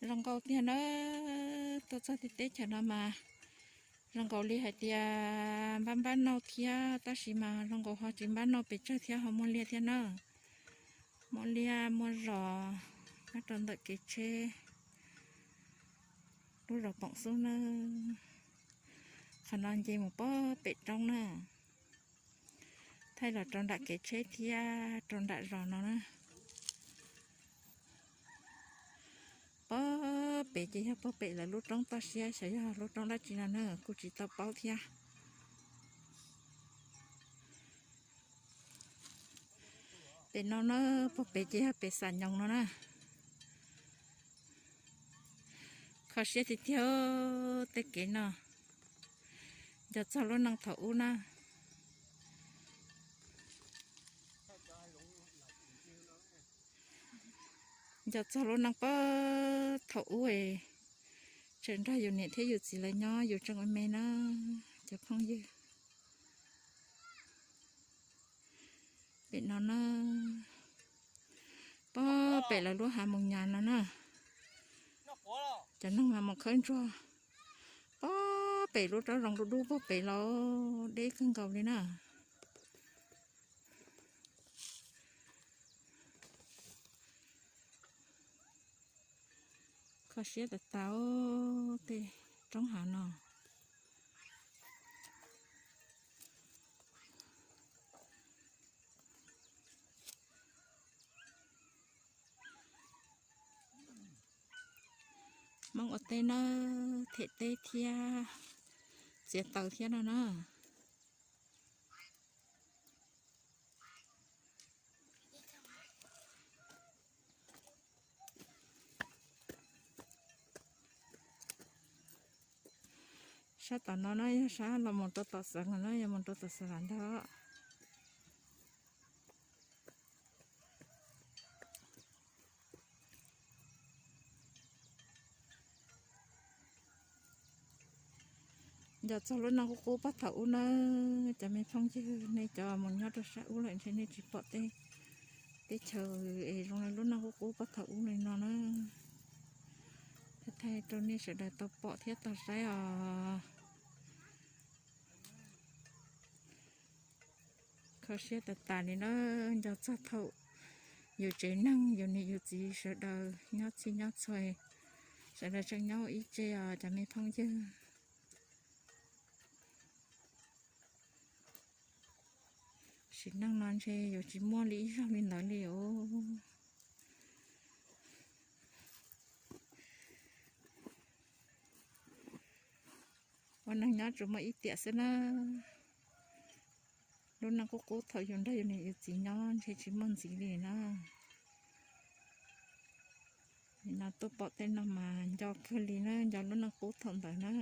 Zoo nkaus tiag na, tuaj txog teb chaws no mas zoo nkaus li hais tias npab npab nauj thiab, tab sis mas zoo nkaus ho tsis npab nauj pes tsawg thiab, ho muaj liaj thiab na. Muaj liaj muaj zos nyob rau ntawm kev tsheb lub zos Poom Xub na. Qhov no nce mus pog pem roob na, thaij los rau nram kev tsheb thiab rau nram zos no na. Pog pem ces yog pog pem lawv lub roob toj siab, xyov yog lub roob dab tsi no na, kuj tsis tau paub thiab. Pem no na, pog pem ces yog pem Xam Nyoos no na. Kho siab tiag tiag tej kev no, nco txog lub neej thaum ub na. Nco txog lub neej pog thaum ub es tseem nrog yus niam thiab yus txiv lawv nyob yus tseem ua me na, cov phooj ywg. Pem no na, pog pem lawv lub hav Moos Nyas no na. Cov neeg mas mus khawb ntsuag pog pem lub roob zoov dub dub pog pem los deb kawg nkaus li na. Kho siab tas tas tej roob hav no. Hmoob ua teb nawb, them teb thiab txiav taws thiab no na. Sab tom no na yog sab los mus rau tom Xeev Las na, yog mus rau tom Xeev Las ntag. Nco txog lub neej qub qub pog thaum ub na, cov me phooj ywg, nej cov mus nyob rau sab ub lawm ntshe nej tsis pom tej teb chaws es zoo li lub neej qub qub pog thaum ub li no na. Thaij thaij rau nej sawv daws tau pom thiab tau saib os. Kho siab tas tas li na, nco txog thaum yus tsev neeg yus niam yus txiv sawv daws nyob txhij nyob txhua, sawv daws tseem nyob ua ib tse os cov me phooj ywg. Sim neej no ntshe yuav tsis muaj li ib zaug li ntawd li os. Ua neeg nyob tsuas muaj ib tiam xwb na. Lub neej qub qub thaum yus nrog yus niam yus txiv nyob ntshe tsis muaj ntxiv li na. Nim no tuaj pom tej no mas nco kawg li na, nco lub neej qub thaum ntawd na.